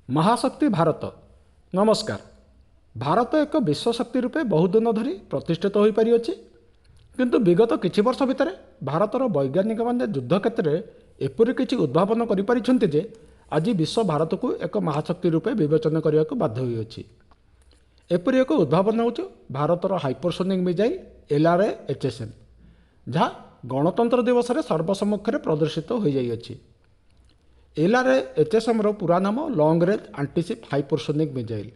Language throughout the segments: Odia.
ମହାଶକ୍ତି ଭାରତ। ନମସ୍କାର। ଭାରତ ଏକ ବିଶ୍ୱଶକ୍ତି ରୂପେ ବହୁଦିନ ଧରି ପ୍ରତିଷ୍ଠିତ ହୋଇପାରିଅଛି। କିନ୍ତୁ ବିଗତ କିଛି ବର୍ଷ ଭିତରେ ଭାରତର ବୈଜ୍ଞାନିକମାନେ ଯୁଦ୍ଧ କ୍ଷେତ୍ରରେ ଏପରି କିଛି ଉଦ୍ଭାବନ କରିପାରିଛନ୍ତି ଯେ ଆଜି ବିଶ୍ୱ ଭାରତକୁ ଏକ ମହାଶକ୍ତି ରୂପେ ବିବେଚନା କରିବାକୁ ବାଧ୍ୟ ହୋଇଅଛି। ଏପରି ଏକ ଉଦ୍ଭାବନ ହେଉଛି ଭାରତର ହାଇପରସୋନିକ୍ ମିଜାଇଲ୍ LRA HSM, ଯାହା ଗଣତନ୍ତ୍ର ଦିବସରେ ସର୍ବସମ୍ମୁଖରେ ପ୍ରଦର୍ଶିତ ହୋଇଯାଇଅଛି। LRA HSMର ପୁରା ନାମ ଲଙ୍ଗ୍ ରେଞ୍ଜ ଆଣ୍ଟିସିପ୍ ହାଇପରସୋନିକ୍ ମିଜାଇଲ୍।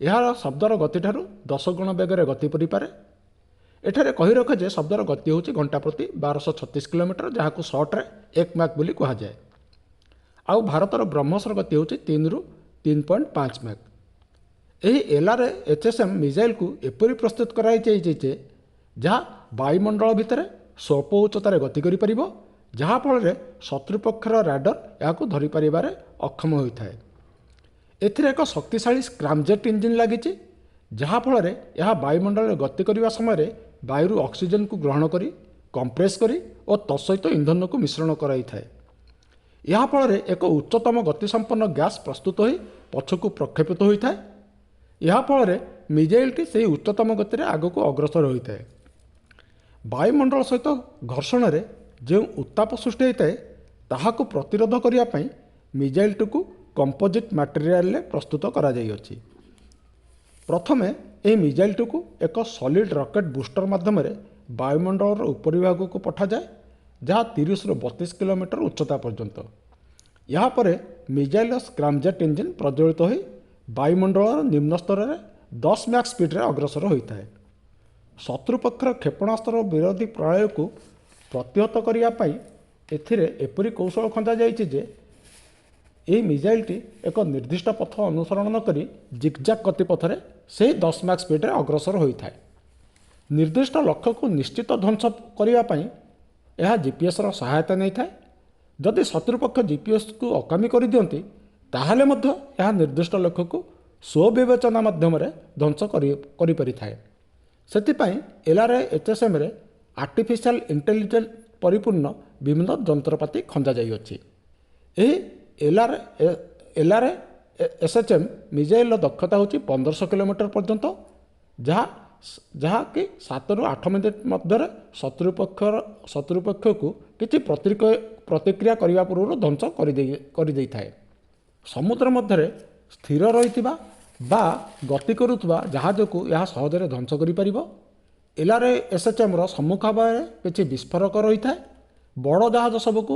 ଏହାର ଶବ୍ଦର ଗତିଠାରୁ 10 ଗୁଣ ବେଗରେ ଗତି କରିପାରେ। ଏଠାରେ କହି ରଖେ ଯେ ଶବ୍ଦର ଗତି ହେଉଛି ଘଣ୍ଟା ପ୍ରତି 1236 କିଲୋମିଟର, ଯାହାକୁ ସର୍ଟରେ 1 ମ୍ୟାକ୍ ବୋଲି କୁହାଯାଏ। ଆଉ ଭାରତର ବ୍ରହ୍ମୋସର ଗତି ହେଉଛି 3ରୁ 3.5 ମ୍ୟାକ୍। ଏହି LRA HSM ମିଜାଇଲକୁ ଏପରି ପ୍ରସ୍ତୁତ କରାଯାଇଛି ଯେ ଯାହା ବାୟୁମଣ୍ଡଳ ଭିତରେ ସ୍ୱଳ୍ପ ଉଚ୍ଚତାରେ ଗତି କରିପାରିବ, ଯାହାଫଳରେ ଶତ୍ରୁପକ୍ଷର ରାଡର ଏହାକୁ ଧରିପାରିବାରେ ଅକ୍ଷମ ହୋଇଥାଏ। ଏଥିରେ ଏକ ଶକ୍ତିଶାଳୀ ସ୍କ୍ରାମଜେଟ୍ ଇଞ୍ଜିନ୍ ଲାଗିଛି, ଯାହାଫଳରେ ଏହା ବାୟୁମଣ୍ଡଳରେ ଗତି କରିବା ସମୟରେ ବାୟୁରୁ ଅକ୍ସିଜେନକୁ ଗ୍ରହଣ କରି, କମ୍ପ୍ରେସ୍ କରି ଓ ତତ୍ସହିତ ଇନ୍ଧନକୁ ମିଶ୍ରଣ କରାଇଥାଏ। ଏହା ଫଳରେ ଏକ ଉଚ୍ଚତମ ଗତିସମ୍ପନ୍ନ ଗ୍ୟାସ୍ ପ୍ରସ୍ତୁତ ହୋଇ ପଛକୁ ପ୍ରକ୍ଷେପିତ ହୋଇଥାଏ। ଏହା ଫଳରେ ମିଜାଇଲଟି ସେହି ଉଚ୍ଚତମ ଗତିରେ ଆଗକୁ ଅଗ୍ରସର ହୋଇଥାଏ। ବାୟୁମଣ୍ଡଳ ସହିତ ଘର୍ଷଣରେ ଯେଉଁ ଉତ୍ତାପ ସୃଷ୍ଟି ହୋଇଥାଏ, ତାହାକୁ ପ୍ରତିରୋଧ କରିବା ପାଇଁ ମିଜାଇଲଟିକୁ କମ୍ପୋଜିଟ୍ ମ୍ୟାଟେରିଆଲରେ ପ୍ରସ୍ତୁତ କରାଯାଇଅଛି। ପ୍ରଥମେ ଏହି ମିଜାଇଲଟିକୁ ଏକ ସଲିଡ୍ ରକେଟ୍ ବୁଷ୍ଟର ମାଧ୍ୟମରେ ବାୟୁମଣ୍ଡଳର ଉପରିଭାଗକୁ ପଠାଯାଏ, ଯାହା 30ରୁ 32 କିଲୋମିଟର ଉଚ୍ଚତା ପର୍ଯ୍ୟନ୍ତ। ଏହାପରେ ମିଜାଇଲର ସ୍କ୍ରାମଜେଟ୍ ଇଞ୍ଜିନ୍ ପ୍ରଜ୍ୱଳିତ ହୋଇ ବାୟୁମଣ୍ଡଳର ନିମ୍ନ ସ୍ତରରେ 10 ମ୍ୟାକ୍ ସ୍ପିଡ଼ରେ ଅଗ୍ରସର ହୋଇଥାଏ। ଶତ୍ରୁପକ୍ଷର କ୍ଷେପଣାସ୍ତ୍ର ବିରୋଧୀ ପ୍ରଣାଳୀକୁ ପ୍ରତିହତ କରିବା ପାଇଁ ଏଥିରେ ଏପରି କୌଶଳ ଖଞ୍ଜାଯାଇଛି ଯେ ଏହି ମିଜାଇଲଟି ଏକ ନିର୍ଦ୍ଦିଷ୍ଟ ପଥ ଅନୁସରଣ ନକରି ଜିଗଜାଗ୍ ଗତିପଥରେ ସେହି 10 ମ୍ୟାକ୍ ସ୍ପିଡ଼ରେ ଅଗ୍ରସର ହୋଇଥାଏ। ନିର୍ଦ୍ଦିଷ୍ଟ ଲକ୍ଷ୍ୟକୁ ନିଶ୍ଚିତ ଧ୍ୱଂସ କରିବା ପାଇଁ ଏହା ଜିପିଏସ୍ର ସହାୟତା ନେଇଥାଏ। ଯଦି ଶତ୍ରୁପକ୍ଷ ଜିପିଏସ୍କୁ ଅକାମୀ କରିଦିଅନ୍ତି, ତାହେଲେ ମଧ୍ୟ ଏହା ନିର୍ଦ୍ଦିଷ୍ଟ ଲକ୍ଷ୍ୟକୁ ସ୍ୱବିବେଚନା ମାଧ୍ୟମରେ ଧ୍ୱଂସ କରିପାରିଥାଏ। ସେଥିପାଇଁ LRA HSMରେ ଆର୍ଟିଫିସିଆଲ ଇଣ୍ଟେଲିଜେନ୍ସ ପରିପୂର୍ଣ୍ଣ ବିଭିନ୍ନ ଯନ୍ତ୍ରପାତି ଖଞ୍ଜାଯାଇଅଛି। ଏହି LRA SHM ମିଜାଇଲର ଦକ୍ଷତା ହେଉଛି 1500 କିଲୋମିଟର ପର୍ଯ୍ୟନ୍ତ, ଯାହାକି 7ରୁ 8 ମିନିଟ୍ ମଧ୍ୟରେ ଶତ୍ରୁପକ୍ଷକୁ କିଛି ପ୍ରତିକ୍ରିୟା କରିବା ପୂର୍ବରୁ ଧ୍ୱଂସ କରିଦେଇଥାଏ। ସମୁଦ୍ର ମଧ୍ୟରେ ସ୍ଥିର ରହିଥିବା ବା ଗତି କରୁଥିବା ଜାହାଜକୁ ଏହା ସହଜରେ ଧ୍ୱଂସ କରିପାରିବ। LRA SHMର ସମ୍ମୁଖ ଭାଗରେ କିଛି ବିସ୍ଫୋରକ ରହିଥାଏ। ବଡ଼ ଜାହାଜ ସବୁକୁ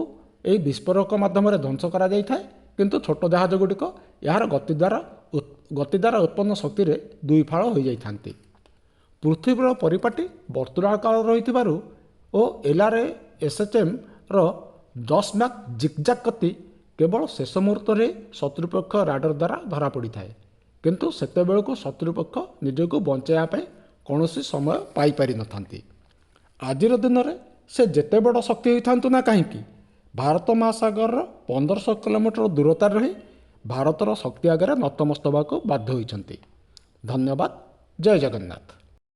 ଏହି ବିସ୍ଫୋରକ ମାଧ୍ୟମରେ ଧ୍ୱଂସ କରାଯାଇଥାଏ, କିନ୍ତୁ ଛୋଟ ଜାହାଜ ଗୁଡ଼ିକ ଏହାର ଗତି ଦ୍ୱାରା ଉତ୍ପନ୍ନ ଶକ୍ତିରେ ଦୁଇ ଫାଳ ହୋଇଯାଇଥାନ୍ତି। ପୃଥିବୀର ପରିପାଟୀ ବର୍ତ୍ତୁଳାକାର ରହିଥିବାରୁ ଓ LRA SHMର 10 ମ୍ୟାକ୍ ଜିଗଜାଗ୍ ଗତି କେବଳ ଶେଷ ମୁହୂର୍ତ୍ତରେ ଶତ୍ରୁପକ୍ଷ ରାଡର ଦ୍ୱାରା ଧରାପଡ଼ିଥାଏ। କିନ୍ତୁ ସେତେବେଳକୁ ଶତ୍ରୁପକ୍ଷ ନିଜକୁ ବଞ୍ଚାଇବା ପାଇଁ କୌଣସି ସମୟ ପାଇପାରିନଥାନ୍ତି। ଆଜିର ଦିନରେ ସେ ଯେତେ ବଡ଼ ଶକ୍ତି ହୋଇଥାନ୍ତୁ ନା କାହିଁକି, ଭାରତ ମହାସାଗରର 1500 କିଲୋମିଟର ଦୂରତାରେ ରହି ଭାରତର ଶକ୍ତି ଆଗରେ ନତମସ୍ତକ ହେବାକୁ ବାଧ୍ୟ ହୋଇଛନ୍ତି। ଧନ୍ୟବାଦ। ଜୟ ଜଗନ୍ନାଥ।